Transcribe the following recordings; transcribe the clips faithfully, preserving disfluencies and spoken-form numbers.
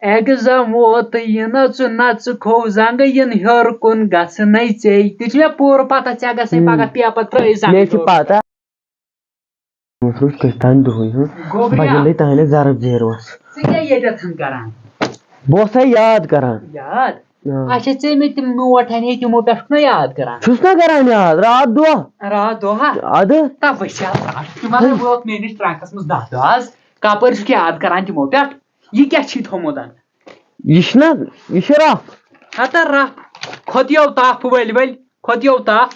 Exam ووت تہٕ یہِ نہ ژٕ نہ ژٕ کھو زنٛگہٕ یِن ہیوٚر کُن گژھنَے ژے۔ تہِ چھِ مےٚ پوٗرٕ پتہ ژےٚ گژھے ہُم۔ پگاہ پیپر ترٲیِتھ زنٛگہٕ مےٚ چھِ ہیوٚر۔ پتہ۔ اوس روٗد کٔژ تام دۄہٕے، ہُہ۔ گوٚبریا۔ بہٕ گِنٛدے تانٮ۪تھ زرٕب زیروَس۔ ژٕ کیٛاہ ییٚتٮ۪تھ ہن کران؟ بہٕ اوسَے یاد کران۔ یاد؟ آ۔ اچھا، ژےٚ مےٚ تِم نوٹ اَنے، تِمو پٮ۪ٹھ چھُکھ نہ یاد کران؟ چھُس نہ کران یاد، راتھ دۄہ۔ راتھ دۄہ ہا؟ اَدٕ؟ تَوَے چھِ یاد کران۔ تِمن ہے ووت مےٚ نِش ٹرٛنکَس منٛز دَہ دۄہ آز۔ کَپٲرۍ چھُکھ یاد کران تِمو پٮ۪ٹھ؟ یہِ کیٛاہ چھی تھوٚمُت؟ یہِ چھُنہ، یہِ چھُ رَف۔ ہتا رَف۔ کھۄتیو تَپھ ؤلۍ ؤلۍ، کھۄتیو تَپھ۔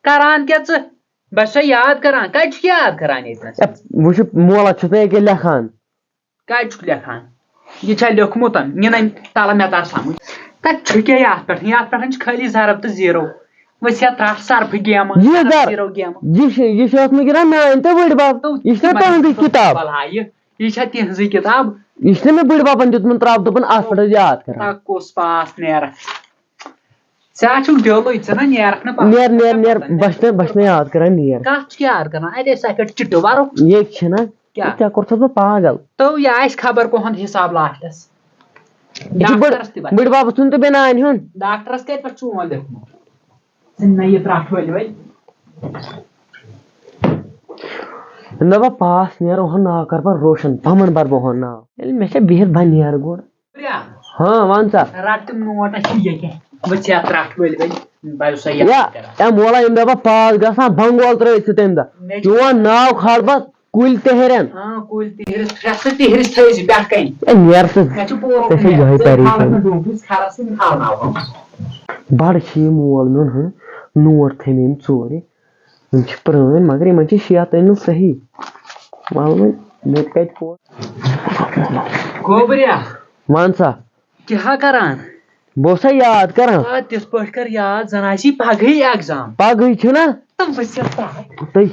کران کیٛاہ ژٕ؟ بہٕ چھُسے یاد کران۔ کَتہِ چھُکھ یاد کران ییٚتہِ نَس؟ اے، وٕچھِ، مولہ چھُس نہ ییٚکیٛاہ لیکھان۔ کَتہِ چھُکھ لیکھان؟ یہِ چھا لیوٚکھمُت؟ یہِ نَے تَلہٕ مےٚ تَر سَمٕجھ۔ تَتہِ چھُ کیٛاہ یہِ اَتھ پٮ۪ٹھ؟ یہِ اَتھ پٮ۪ٹھ چھُ خٲلی ضرب تہٕ زیٖرو۔ وٕچھ سا ترٛٹھ صرفہٕ گیمہٕ، یہِ صرف ضرب زیٖرو گیمہٕ۔ یہِ چھِ، یہِ چھِ ٲسمٕژ گِنٛدان میٛٲنۍ تہٕ بٕڈۍ بَب۔ تو یہِ چھِنہ تِمَن تُہٕنٛزٕے چھِ کِتاب؟ بَلاے۔ یہِ چھا تِہنٛزٕے کِتاب؟ یہِ چھِنہ مےٚ بٕڈۍ بَبَن دیُتمُت رَب، دوٚپُن اَتھ پٮ۪ٹھ ٲسۍ یاد کران۔ تَتھ کُس پاس نیرَکھ؟ ژےٚ ہا چھُکھ دیولٕے، ژٕ نہ نیرَکھ نہٕ پَتہٕ۔ نیر، نیر، نیر، بَچھِ نہٕ، بَچھِ نہٕ یاد کران، نیر۔ کَتھ چھُکھ یاد کران؟ اَتے سۄ پٮ۪ٹھ چِٹہٕ وَرُکھ۔ ییٚتہِ چھِنہ، کیٛاہ؟ ژےٚ کوٚرتھَس بہٕ پاگل۔ تو یہِ آسہِ خبر کُہُنٛد حِساب لاسٹَس۔ یہِ چھُ بٔڈ-، ڈاکٹرَس تہِ بَنہِ۔ بٕڈۍ بَبَس سُنٛد تہٕ بنیٛانہِ ہُنٛد۔ ڈاکٹرَس کَتہِ پٮ۪ٹھ چون لیوٚکھمُت؟ ژٕ نہ یہِ ترٛٹھ ؤلۍ ؤلۍ۔ نہ بہٕ پاس نیرٕ، اوہَن ناو کَرٕ بہٕ روشَن، بَمَن بَرٕ بہٕ اوہَن ناو۔ ییٚلہِ مےٚ چھےٚ بِہِتھ بہٕ نیرٕ گۄڈٕ۔ ہاں، وَن سا۔ رَٹ تِم نوٹ، اَسہِ چھِ ییٚتہِ۔ وٕچھ یا ترٛٹھ ؤلۍ ؤلۍ، بہٕ چھُسا یاد یا، کران۔ یا مولا، ییٚمہِ دۄہ بہٕ پاس گژھان، بنگول ترٲوِتھ ژٕ تَمہِ دۄہ۔ مےٚ چھِ چون ناو کھالہٕ بہٕ کُلۍ تِہرٮ۪ن۔ ہاں، کُلۍ تِہرِس، پھرٛٮ۪س تہٕ تِہرِس تھٲیزِ پٮ۪ٹھ کَنہِ۔ اے، نیر ژٕ۔ مےٚ چھُ پوٗرٕ ژےٚ چھے مےٚ۔ یِہوٚے ژٕ پریشٲنی۔ کھالَکھ نہٕ ڈوٗنٛٹھ، یُس کھرَس سۭتۍ کھالناوہو۔ بَڑٕ چھِ یہِ مول میون، ہاں، نوٹ تھٲے مےٚ أمۍ ژورِ۔ یِم چھِ پرٛٲنۍ، مگر یِمن چھِ شیطٲنی صحیح۔ وَلہٕ وۄنۍ، مےٚ تہِ کَتہِ پوٚر۔ گوبریا۔ وَن سا۔ کیٛاہ کران؟ بہٕ اوسا یاد کران۔ آ، تِتھ پٲٹھۍ کر یاد، زَن آسی پگہٕے ایگزام۔ پگہٕے چھُنہ؟ تہٕ وٕچھ سا ترٛٹھ۔ تُہۍ۔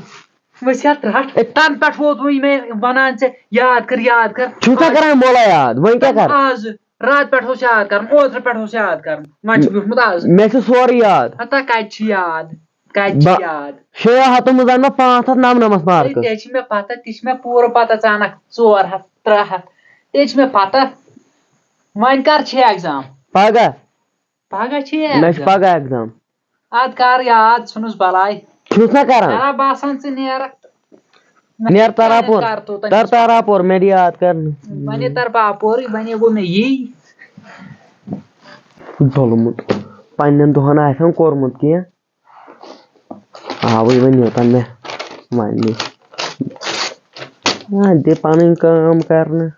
وٕچھ سا ترٛٹھ۔ ہے۔ تَنہٕ پٮ۪ٹھ ووت وۄنۍ مےٚ وَنان ژےٚ یاد کر، یاد کر۔ چھُکھ نا آز۔ کران مولا یاد؟ وۄنۍ کیٛاہ کر؟ آز۔ راتہٕ پٮ۪ٹھ اوس یاد کرُن، اوترٕ پٮ۪ٹھ اوس یاد کرُن، وۄنۍ چھُ بیوٗٹھمُت آز۔ مےٚ چھُ سورُے یاد۔ ہتا کَتہِ چھُ یاد؟ کَتہِ چھُ با-، یاد؟ شیٚیو ہَتو منٛز اَنہٕ بہٕ پانٛژھ ہَتھ نَمنَمَتھ ہے، مارکٕس۔ تہِ چھِ مےٚ پَتہ، تہِ چھِ مےٚ پوٗرٕ پَتہ، ژٕ اَنَکھ ژور ہَتھ، ترٛےٚ ہَتھ، تہِ چھِ مےٚ پَتہ۔ وۄنۍ کَر چھِ ایگزام؟ پَگاہ۔ پَگاہ چھِ مےٚ چھُ ایگزام۔ پَگاہ ایگزام۔ اَدٕ کَر یاد، ژھٕنُس بَلاے۔ چھُس نا کَران۔ مےٚ باسان، ژٕ نیرَکھ۔ نیر تر اپور، کر تو تر تر اپور، مےٚ دِ یاد کرنہٕ۔ وۄنۍ تر بہٕ اپورٕے، وۄنۍ گوٚو مےٚ یی۔ ڈوٚلمُت۔ پننٮ۪ن دۄہن آسہِ ہن کوٚرمُت کینٛہہ۔ آوٕے وۄنۍ یوٚتن مےٚ وننہِ۔ آ، دِ پنٕنۍ کٲم کرنہٕ۔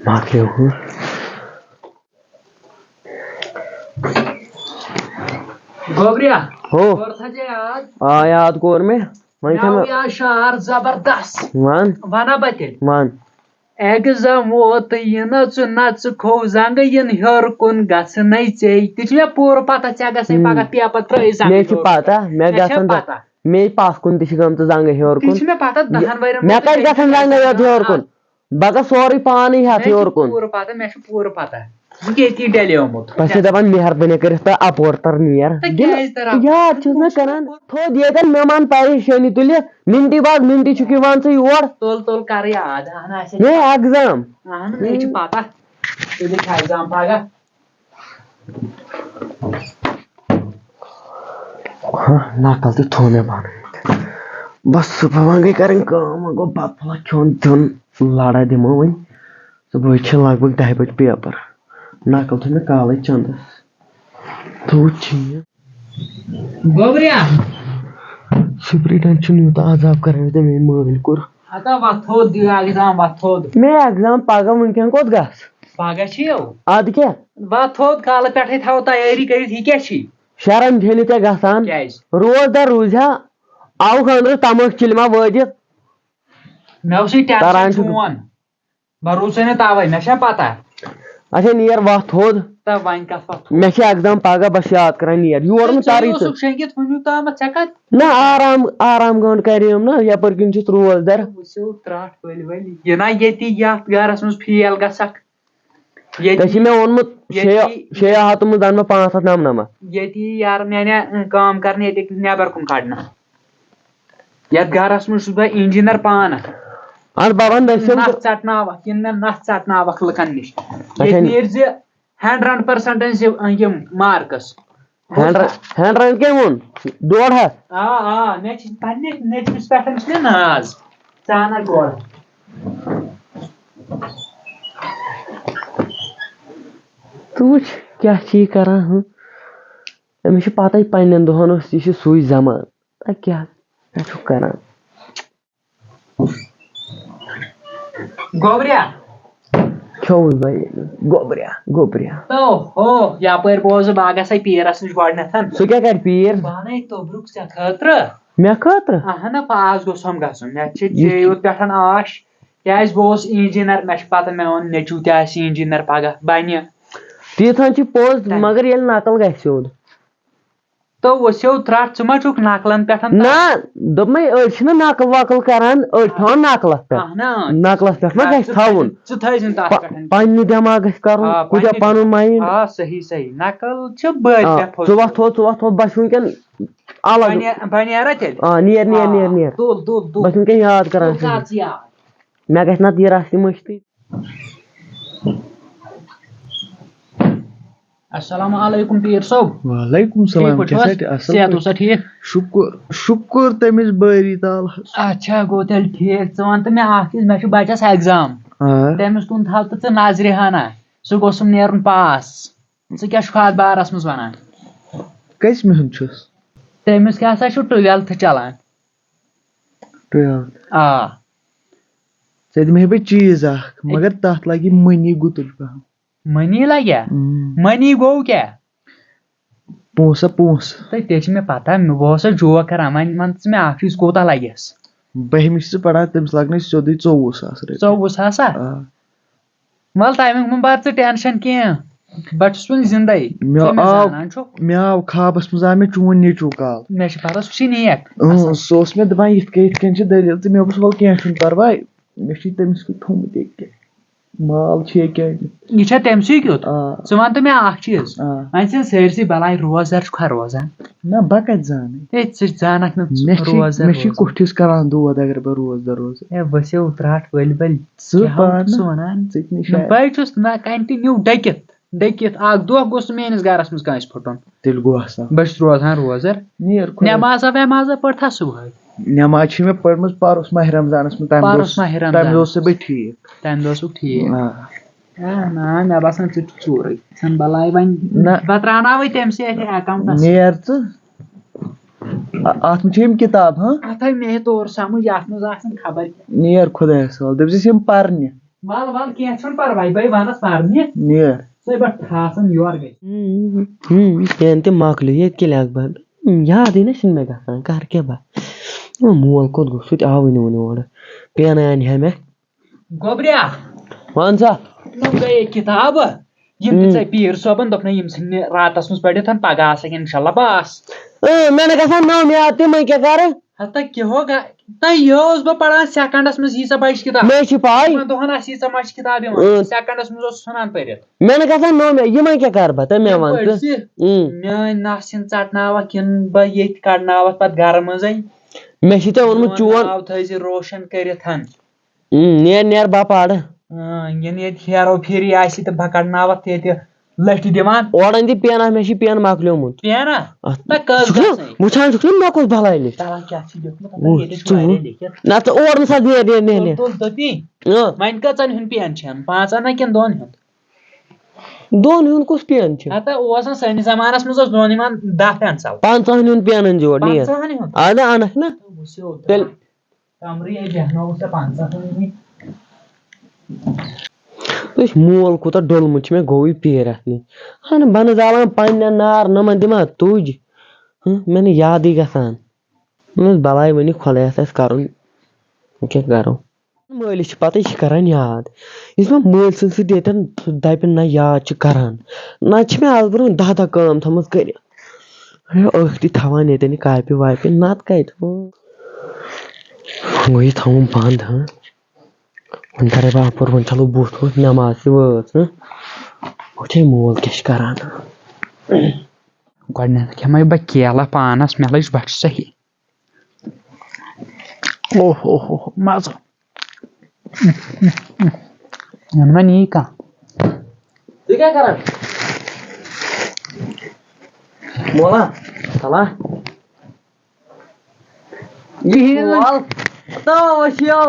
مۄکلیو ہُہ۔ گوبریا، ہو۔ کوٚر تھا ژےٚ یاد؟ آ، یاد کوٚر مےٚ۔ وۄنۍ چھےٚ مےٚ مےٚ آو یاد شعر زبردست۔ وَن۔ وَنا بہٕ تیٚلہِ۔ وَن۔ ایگزام ووت تہٕ یہِ نہ ژٕ نہ ژٕ کھو زنٛگہٕ یِن ہیوٚر کُن گژھنَے ژے۔ تہِ چھِ مےٚ پوٗرٕ پَتہ ژےٚ گژھَے ہُم۔ پَگاہ پیپَر ترٛٲیِتھ زنٛگہٕ مےٚ چھِ ہیوٚر کُن۔ پَتہ، مےٚ مےٚ چھےٚ گژھن پَتہ۔ مےٚ پَتھ کُن تہِ چھِ گٔمژٕ زنٛگہٕ ہیوٚر تہِ کُن۔ چھِ مےٚ پَتہ، دَہَن ؤرِین مےٚ منٛز کَتہِ چھےٚ گژھن زنٛگہٕ یَتھ ہیوٚر کُن؟ بہٕ گژھٕ سورُے پانٕے ہٮ۪تھ مےٚ چھُ ہیوٚر کُن۔ پوٗرٕ پَتہ، مےٚ چھُ پوٗرٕ پَتہ۔ بہٕ کیٛازِ تی ڈلیومُت؟ بہٕ چھُس دَپان، مہربٲنی کٔرِتھ تہٕ اَپور تَر نیر۔ تہٕ دِم-، کیٛازِ تَر اَپور؟ یاد چھُس نہ کران۔ تھوٚد ییٚتٮ۪ن مےٚ مان پریشٲنی تُلہِ، مِنٹی بعد مِنٹی چھُکھ یِوان ژٕ یور۔ تُل، تُل، کَرٕ یاد۔ اَہَن، اَسہِ ہے، ایگزام۔ اَہَن، مےٚ چھِ پَتہ۔ ژےٚ چھِ ایگزام پَگاہ۔ ہاں، نقل تہِ تھوٚو مےٚ بنٲوِتھ۔ بس، صُبحن وۄنۍ گٔے کرٕنۍ کٲم، وۄنۍ گوٚو بتہٕ پھوٚلہ کھیوٚن دیُن، لڑا دِمو وۄنۍ۔ صُبحٲے چھِ لگ بگ دَہہِ بجہِ پیپر۔ نقل تھوٚو مےٚ کالے چندس۔ تھوٚو چیٖز۔ گوبریا۔ سپرنٹن چھُنہٕ یوٗتاہ عذاب کران یوٗتاہ مےٚ مٲلۍ کوٚر۔ ہتا وۄتھ تھوٚد، دِ ایگزام، وۄتھ تھوٚد۔ مےٚ ایگزام پگاہ، وٕنکٮ۪ن کوٚت گژھ؟ پگاہ چھِ یو۔ اَدٕ کیٛاہ؟ وۄتھ تھوٚد، کالہٕ پٮ۪ٹھَے تھاوو تیٲری کٔرِتھ، یہِ کیٛاہ چھی؟ شرم چھے نہٕ ژےٚ گژھان؟ کیٛازِ؟ روزدار روٗزِ ہا، آوُکھ أنٛدرٕ تمٲکھ چِلمہ وٲدِتھ۔ مےٚ اوسُے ٹٮ۪نشن کران چھُکھ۔ چون۔ بہٕ روٗزسَے نہٕ تَوَے، مےٚ چھےٚ پَتہ۔ اچھا، نیر وَتھ تھوٚد۔ تہٕ وۄنۍ کَتھ وَتھ تھوٚد؟ مےٚ چھِ ایگزام پَگاہ، بہٕ چھُس یاد کران نیر۔ یور تہٕ نہٕ ژٕ تَرٕے ژٕ۔ اوسُکھ شیٚنگِتھ وٕنیُک تامَتھ، ژےٚ کَتھ؟ نہ، آرام، آرام گٲنٛٹ کریوم نہ، یَپٲرۍ کِنۍ چھُس روزدَر۔ وٕچھِو، ترٛٹھ ؤلۍ ؤلۍ۔ یہِ نہ ییٚتی یَتھ گَرَس منٛز فیل گژھکھ۔ ییٚتی، ژےٚ چھِ مےٚ اوٚنمُت ییٚتی شیٚیو، شیٚیو ہَتو منٛز دَنہٕ مےٚ پانٛژھ ہَتھ نَمنَمَتھ۔ ییٚتی یارٕ میٛانہِ کٲم کَرنہِ ییٚتہِ نٮ۪بَر کُن کَڑنہٕ۔ یَتھ گَرَس منٛز چھُس بہٕ اِنجیٖنَر پانہٕ۔ اَہَن بابا، نٔسِم نَس تہٕ ژَٹناوَکھ، یِنہٕ مےٚ نَس ژَٹناوَکھ لُکَن نِش۔ اچھا۔ ییٚتہِ نیرِ زِ ہنڈرنڈ پٔرسنٹ أنۍ زِ یِم مارکٕس۔ ہنڈرنڈ، ہنڈرنڈ کٔمۍ ووٚن؟ ڈۄڈ ہَتھ؟ آ، آ، مےٚ چھِ پننہِ نیٚچوِس پٮ۪ٹھ چھِ مےٚ ناز۔ ژٕ اَنَکھ ڈۄڈ ہَتھ۔ ژٕ وٕچھ، کیٛاہ چھِ یہِ کَران، ہُہ؟ أمِس چھِ پَتَے پنٛنٮ۪ن دۄہَن اوس، یہِ چھِ سُے زَمانہٕ۔ تہٕ کیٛاہ، کیٛاہ چھُکھ کَران؟ گوٚبریا۔ کھیوٚوُس بہٕ یہِ۔ گوٚبریا، گوٚبریا۔ تو ہو، یپٲرۍ بوزٕ بہٕ گژھے پیٖرس نِش گۄڈٕنٮ۪تھ۔ سُہ کیٛاہ کرِ پیٖر؟ پانے توٚبرُک ژےٚ خٲطرٕ۔ مےٚ خٲطرٕ؟ اہنہ، پاس گوٚژھم گژھُن۔ مےٚ چھِ یہِ ژےٚ یوت پٮ۪ٹھ آش۔ کیٛازِ بہٕ اوسُس انجینر، مےٚ چھِ پتہ میون نیٚچوٗ تہِ آسہِ انجینر پگاہ بنہِ۔ تیٖژہن چھِ پوٚز، تَمہِ مگر ییٚلہِ نقل گژھِ سیوٚد۔ تو وسیو ترٛٹھ، ژٕ ما چھُکھ نقلن پٮ۪ٹھ؟ نہ، دوٚپمَے، أڑۍ چھِنہ نقل وقل کران، أڑۍ تھاوان نقلس پٮ۪ٹھ۔ اہن، اۭں۔ نقلس پٮ۪ٹھ ما نہ، گژھِ ژٕ تھاوُن؟ تھٲیزِ-، ژٕ تھٲیزِ نہٕ تَتھ پہ-، پٮ۪ٹھ۔ پننہِ دٮ۪ماغ گژھِ کرُن، آ، کۭتیٛاہ پننہِ پنُن دٮ۪ماغ۔ مایِنڈ۔ آ، صحیح، صحیح۔ نقل چھِ بٔلۍ آ، مےٚ ژٕ پھوٚت۔ وۄتھ تھوٚد، ژٕ وۄتھ تھوٚد، بہٕ چھُس وٕنکٮ۪ن الگ۔ بنے-، بنیرا تیٚلہِ؟ آ، نیر، نیر، آ، نیر، نیر۔ تُل، تُل، تُل۔ بہٕ چھُس وٕنکٮ۪ن یاد کران۔ تُل کر ژٕ یاد۔ مےٚ گژھِ نتہٕ یہِ رستہٕ مٔشتٕے۔ السلام علیکم پیٖر صٲب۔ وعلیکم السلام، ٹھیٖک پٲٹھۍ چھِو کیٛاہ حظ؟ سا تہِ اَصٕل صحت پٲٹھۍ؟ اوسا ٹھیٖک؟ شُکُر، شُکُر تٔمِس بٲری تعالہَس۔ اچھا، گوٚو تیٚلہِ ٹھیٖک۔ ژٕ وَن تہٕ مےٚ اَکھ چیٖز، مےٚ چھُ بَچَس exam۔ آ۔ تٔمِس کُن تھاو تہٕ ژٕ نظرِ ہنا۔ سُہ گوٚژھُم نیرُن پاس۔ ژٕ کیٛاہ چھُکھ اَتھ بارَس منٛز وَنان؟ کٔژمہِ ہُنٛد چھُس؟ تٔمِس کیٛاہ سا چھُ twelfth چَلان۔ Twelfth۔ آ۔ ژےٚ دِمہٕ ہے بہٕ چیٖز اَکھ، مگر تَتھ لَگہِ money گُتُل پَہَم۔ Money لگیا؟ اۭں۔ Money گوٚو کیٛاہ؟ پونٛسہٕ، پونٛسہٕ۔ تہٕ تیٚلہِ چھِ مےٚ پتہ، مےٚ، بہٕ اوسا joke کران، وۄنۍ وَن ژٕ مےٚ اَکھ چیٖز، کوٗتاہ لگٮ۪س؟ بٔہمہِ چھِ ژٕ پَران، تٔمِس لَگنَے سیوٚدُے ژوٚوُہ ساس رۄپیہِ۔ ژوٚوُہ ساسا؟ آ۔ وَلہٕ تَمیُک مہٕ بَر ژٕ tension کینٛہہ، بہٕ چھُس وٕنہِ زِندَے، مےٚ ژٕ مےٚ آو، زانان چھُکھ۔ مےٚ آو خوابَس منٛز آو مےٚ چون نیٚچوٗ کال۔ مےٚ چھِ پَتہ سُہ چھُے نیک۔ اۭں، اَصٕل۔ سُہ اوس مےٚ دَپان یِتھ کٔنۍ، یِتھ کٔنۍ چھِ دٔلیٖل تہٕ مےٚ ووٚنُس وَلہٕ کینٛہہ چھُنہٕ پَرواے، مےٚ چھُے تٔمِس کیُتھ تھوٚمُت ییٚتہِ کیٛاہ۔ مال چھُ ییٚکیٛاہ أنِتھ۔ یہِ چھا تٔمۍ سٕے کیُتھ؟ آ۔ ژٕ وَن تہٕ مےٚ اَکھ چیٖز۔ آ۔ وۄنۍ چھِنہٕ سٲرسٕے بَلاے روزدَر چھُکھا روزان؟ نہ، بہٕ کَتہِ زانَے؟ ہے، ژٕ زانَکھ نہٕ مےٚ چھِ، روزدَر مےٚ چھِ روزان۔ کُٹھِس کَران دود اگر بہٕ روزدَر روزٕ۔ ہے، ؤسِو ترٛٹھ ؤلۍ ؤلۍ۔ ژٕ کیٛاہ پانہٕ؟ چھُکھ ژٕ وَنان؟ ژٕ تہِ نِش نہ، آے۔ بہٕ چھُس نہ continue ڈٔکِتھ، ڈٔکِتھ۔ اَکھ دۄہ گوٚژھ نہٕ میٛٲنِس گَرَس منٛز کٲنٛسہِ پھُٹُن۔ تیٚلہِ گوٚو اَصٕل۔ بہٕ چھُس روزان روزدَر۔ نیر خۄداے۔ نٮ۪مازا وٮ۪مازا پٔرتھا صُبحٲے؟ نٮ۪ماز چھِ مےٚ پٔرمٕژ پَرُس ماہِ رمضانَس منٛز، تَمہِ دۄہ پَرُس اوس، ماہِ تَمہِ دۄہ رمضانَس۔ اوسُس بہٕ ٹھیٖک۔ تَمہِ دۄہ اوسُکھ ٹھیٖک۔ آ۔ آ، نہ، مےٚ باسان ژٕ تہِ چھُکھ ژوٗرٕے۔ ژھٕن بَلاے وۄنۍ۔ نہ۔ بہٕ ترٛاوناوَے تٔمۍ سٕے اَتھِ account-َس۔ نیر ژٕ۔ آ، اَتھ منٛز چھِ یِم کِتاب، ہاں؟ اَتھ آے مے تور سَمٕجھ، اَتھ منٛز آسَن خبر کیٛاہ۔ نیر خۄدایَس حوالہٕ، دٔپۍزٮ۪س یِم پَرنہِ۔ وَل، وَل، کینٛہہ چھُنہٕ پَرواے، بہٕ وَنَس پَرنہِ۔ نیر۔ ژٕے بَٹھ ٹھاسَن یورٕ گٔے۔ ہُم، ہُم، ہُم، کینٛہہ تہِ مۄکلہِ، ییٚتہِ کیٛاہ لیکھٕ بہٕ؟ یادٕے نہ چھِنہٕ مےٚ گژھان، کَرٕ کیٛاہ بہٕ؟ وۄنۍ مول کوٚت گوٚو؟ سُہ تہِ آوٕے نہٕ وٕنہِ اورٕ۔ پیٚنہٕ اَنہِ ہا مےٚ۔ گوٚبریا۔ وَن سا۔ نوٚم گٔیے کِتابہٕ۔ یِم تہِ ہُم۔ ژےٚ پیٖر صٲبَن دوٚپنَے، یِم ژھٕنہِ راتَس منٛز پٔرِتھ، پَگاہ آسَکھ اِنشاء اللہ پاس۔ اۭں، مےٚ نہ گژھان نوٚم یاد، تِمَے کیٛاہ کَرٕ؟ ہتا کیٛاہ ہو گا-، تہٕ یہِ اوس بہٕ پَران second-َس منٛز، ییٖژاہ بَجہِ کِتاب۔ مےٚ چھِ پَے۔ یِمَن دۄہَن آسہِ ییٖژاہ مَجہِ کِتاب یِوان، اۭں۔ second-َس منٛز اوس ژھٕنان پٔرِتھ۔ مےٚ نہ گژھان نوٚم یاد، یِمَے کیٛاہ کَرٕ بہٕ؟ تہٕ مےٚ یِم وَن پٔرۍ ژٕ۔ زِ اۭں۔ میٛٲنۍ نَس یِن ژَٹناوَکھ، یِن بہٕ ییٚتہِ کَڑناوَکھ پَتہٕ گَرٕ منٛزَے۔ مےٚ چھِ ژےٚ ووٚنمُت میون چون۔ ناو تھٲیزِ روشَن کٔرِتھ ہَن۔ اۭں، نیر، نیر، بہٕ پَرٕ۔ اۭں، یِن ییٚتہِ ہیرو پھیری آسہِ تہٕ بہٕ کَڑناوَکھ تہِ ییٚتہِ لٔٹھِ دِوان۔ اورَن دِ پینا، مےٚ چھِ پین مۄکلیومُت۔ پینا؟ اَتھ نہ، کٔژ چھُکھ نہ گژھِ؟ وٕچھان چھُکھ نہ مےٚ کُس بَلاے لیٚکھِ؟ چلان کیٛاہ چھِ لیوٚکھمُت؟ اَتھ وٕچھ، ییٚتہِ چھُ ژٕ واریاہ وٕچھ۔ لیٚکھِتھ۔ نہ، ژٕ اور نہٕ سا نیر، نیر، نیر، تُل، نیر۔ تُل، دٔپی۔ اۭں۔ وۄنۍ کٔژَن ہُنٛد پین چھِ اَنُن؟ پانٛژَن نہ کِنہٕ دۄن ہُنٛد؟ دۄن ہُنٛد کُس پین چھُ؟ ہتا اوس نہ سٲنِس زمانس منٛز اوس دۄن یِوان دَہ پینسل۔ پنٛژاہَن ہُنٛد پین أنۍ زِ یور نیر۔ پنٛژاہَن ہُنٛد؟ اَدٕ اَنکھ نہ۔ وٕچھِو، تیٚلہِ کمرٕے ہے بیٚہناوُکھ ژےٚ پنٛژاہَن ہُنٛد۔ وٕچھ مول کوٗتاہ ڈوٚلمُت چھُ مےٚ، گوٚوُے پیٖر اَتھ نِش۔ ہَنہٕ بَنہٕ زالان پنٛنٮ۪ن نار نَمَن دِمہٕ ہا تُج۔ ہہ، مےٚ نہٕ یادٕے گژھان۔ مےٚ اوس بَلاے وۄنۍ یہِ خۄدایَس آسہِ کَرُن، وۄنۍ کیٛاہ کَرو؟ مٲلِس چھِ پَتہ، یہِ چھِ کَران یاد۔ یُس مےٚ مٲلۍ سٕنٛدِ سۭتۍ ییٚتٮ۪ن دَپہِ نہ یاد چھِ کَران، نَتہٕ چھِ مےٚ آز برونٛہہ دَہ دَہ کٲم تھٲومٕژ کٔرِتھ۔ ہے، أکھۍ تہِ تھاوان ییٚتٮ۪ن یہِ کاپہِ واپہِ، نَتہٕ کَتہِ؟ گوٚو یہِ تھاوُن بنٛد، ہاں؟ وۄنۍ کَرے بہٕ اَپٲرۍ، وۄنۍ چھَلو بُتھ وُتھ، نٮ۪ماز تہِ وٲژ، ہاں؟ وٕچھے مول کیٛاہ چھِ کَران۔ گۄڈٕنٮ۪تھ کھٮ۪مَے بہٕ کیلہٕ پانَس، مےٚ لٔج بَچھِ صحیح۔ اوہ، اوہ، اوہ، مَزٕ۔ یَنہٕ وۄنۍ یی کانٛہہ۔ ژٕ کیٛاہ کران؟ مولا، صلاح۔ کِہیٖنۍ نہٕ۔ وَل، تو وٕچھِو،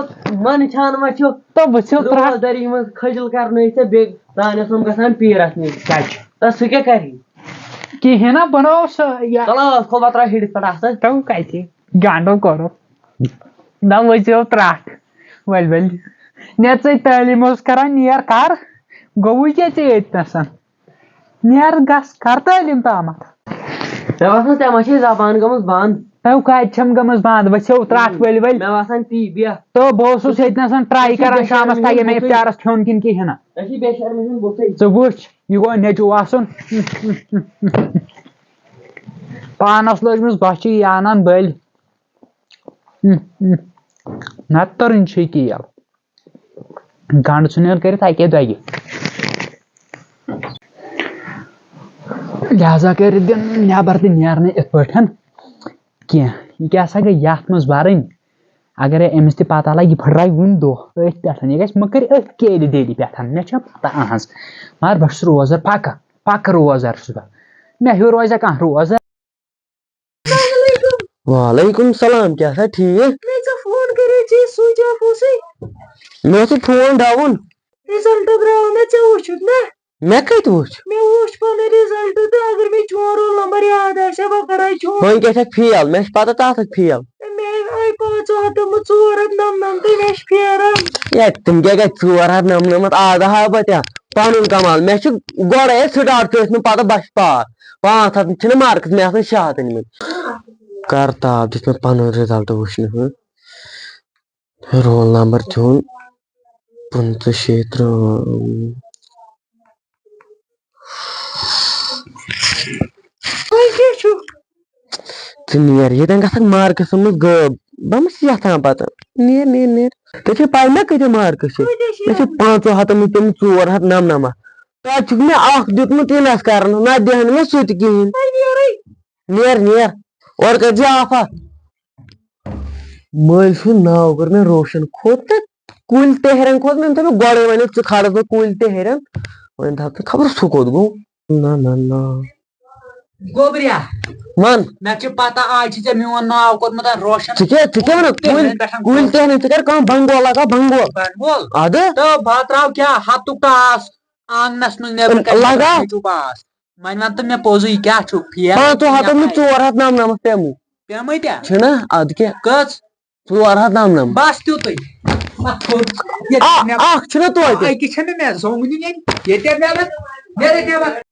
من چھان وٕچھِو۔ تو وٕچھِو ترٛٹھ۔ روزدٲری منٛز خٔجِل کرنٲوِتھ ژےٚ بیٚیہِ دانٮ۪س منٛز گژھان پیٖرَس نِش۔ کَتہِ چھُ؟ تہٕ سُہ کیٛاہ کَرِ؟ کِہیٖنۍ نہ، بہٕ نہ اوس، یہِ چلو، کھول بہٕ ترٛاوٕ ہِڑِتھ پٮ۪ٹھ اَتھٕ۔ تو کَتہِ؟ گنڈو کوٚرُکھ۔ نہ وٕچھِو ترٛٹھ۔ ؤلۍ ؤلۍ۔ نیر ژٕے تعلیٖم اوس کران، نیر کر۔ گوٚوُے کیٛاہ ژےٚ ییٚتہِ نَسَن؟ نیر گژھ، کر تعلیٖم تامَتھ۔ مےٚ باسان، ژےٚ ما چھے زبان گٔمٕژ بنٛد؟ تۄہہِ کَتہِ چھَم گٔمٕژ بنٛد؟ ؤسِو ترٛٹھ ؤلۍ ؤلۍ۔ مےٚ باسان، تی بیٚہہ۔ تہٕ بہٕ اوسُس ییٚتہِ نَسَن ٹراے ژٕ چھُکھ کران بے شرم شامَس، ہیوٗ تَگہِ مےٚ بُتھٕے۔ اِفطارَس کھیوٚن کِنہٕ کِہیٖنۍ نہٕ۔ ژےٚ چھُے بے شرم ہیوٗ بُتھٕے۔ ژٕ وٕچھ، یہِ گوٚو نیٚچوٗ آسُن۔ پانَس لٲجمٕژ بۄچھِ یہِ اَنان بٔلۍ۔ نَتہٕ تٔرٕنۍ چھِ کیل۔ گنٛڈ ژھُنِتھ کٔرِتھ اَکے دۄگہِ۔ لہذا کٔرِتھ دِن نٮ۪بر تہِ نیرنہٕ یِتھ پٲٹھۍ کینٛہہ۔ یہِ کیٛاہ سا گٔے یَتھ منٛز بَرٕنۍ؟ اگرے أمِس تہِ پتہ لگہِ، یہِ پھٕٹراوِ وُنہِ دۄہ أتھۍ پٮ۪ٹھ۔ یہِ گژھِ مٔکٕرۍ أتھۍ کیلہِ دیلہِ پٮ۪ٹھ، مےٚ چھےٚ پتہ أہنٛز۔ مگر بہٕ چھُس روزدر پکہ، پکہ روزدر چھُس بہٕ۔ مےٚ ہیوٚر روزِ کانٛہہ روزدر۔ وعلیکم سلام، کیٛاہ سا ٹھیٖک؟ مےٚ ژےٚ فون کَرے، ژےٚ سُچ آف اوسُے۔ مےٚ اوسُے فون ڈاوُن۔ رِزلٹ درٛاو مےٚ، ژےٚ وُچھُتھ نا؟ مےٚ کَتہِ وُچھ؟ مےٚ وُچھ پَنُن رِزلٹ تہٕ اگر مےٚ چون رول نمبر یاد آسہِ ہا، بہٕ کَرٕ ہا چون۔ وۄنۍ کیٛاہ چھَکھ فیل؟ مےٚ چھِ پَتہ ژٕ آسَکھ فیل۔ مےٚ آے پانٛژو ہَتو منٛز ژور ہَتھ نَمنَمتٕے، مےٚ چھِ پھیران۔ ہے، تِم کیٛاہ گژھِ ژور ہَتھ نَمنَمَتھ؟ آز ہاو بہٕ تہِ پَنُن کمال۔ مےٚ چھُ گۄڈَے سٹاٹ تٔتھۍ منٛز، پَتہٕ بَچھِ پاس۔ پانٛژھ ہَتھ چھِنہٕ مارکٕس، مےٚ آسان شےٚ ہَتھ أنۍمٕتۍ۔ کر تاپھ دیُت مےٚ پَنُن رِزلٹ وٕچھنہٕ، ہہ؟ رول نمبر دیُن پٕنٛژٕہ شیٚیہِ ترٕٛہ۔ وۄنۍ کیٛاہ چھُ؟ ژٕ نیر، ییٚتٮ۪ن گژھکھ مارکسَن منٛز غٲب۔ بہٕ ما چھُس یَژھان پَتہٕ۔ نیر، نیر، نیر۔ ژےٚ چھےٚ پَے مےٚ کۭتیٛاہ مارکٕس چھِ؟ کۭتیٛاہ چھِ؟ مےٚ چھِ پانٛژو ہَتو منٛز تِم ژور ہَتھ نَمنَمَتھ۔ تَتہِ چھُکھ مےٚ اَکھ دیُتمُت یہِ نَس کَرنہٕ، نَتہٕ دِہَن مےٚ سُہ تہِ کِہیٖنۍ۔ وۄنۍ نیرٕے۔ نیر، نیر۔ اورٕ کٔرۍ زِ آفا۔ مٲلۍ سُنٛد ناو کوٚر مےٚ روشن۔ کھوٚت تہٕ کُلۍ تہِ ہیرن کھوٚت مےٚ۔ أمۍ تھٲو مےٚ گۄڈَے ؤنِتھ، ژٕ کھالَکھ مےٚ کُلۍ تہِ ہیرن۔ وۄنۍ دَپ ژٕ خبر سُہ کوٚت گوٚو۔ نہ، نہ، نہ۔ گوٚبریا، وَن۔ مےٚ چھِ پتہ آز چھِ ژےٚ میون ناو کوٚرمُت روشن۔ ژٕ کیٛاہ، ژٕ کیٛاہ وَنان؟ تہِ کُلۍ، ہیرن پٮ۪ٹھ کُلۍ تہِ ہیرن، ژٕ کر کٲم، بنٛگول لگاو، بنٛگول۔ بنٛگول؟ اَدٕ؟ تہٕ بہٕ ہا تراو کیٛاہ ہَتُک ٹاس آنٛگنَس منٛز، نٮ۪برٕ کَنہِ لگاو۔ مےٚ چھُ پاس۔ وۄنۍ وَن تہٕ مےٚ پوٚزُے، کیٛاہ چھُکھ فیل؟ پانٛژو ہَتو منٛز ژور ہَتھ نَمنَمَتھ پیٚمٕے۔ پیٚمٕے تیٛاہ؟ چھُنہ؟ اَدٕ کیٛاہ؟ کٔژ؟ ژور ہَتھ نَمنَمَتھ۔ بَس تیُتُے۔ ییٚتہِ آ، مےٚ اَکھ چھُنہ توتہِ؟ أکِس چھَنہٕ مےٚ زوٚنٛگ نِنۍ، ییٚتہِ مےٚ نہٕ، ییٚتہِ مےٚ نہٕ۔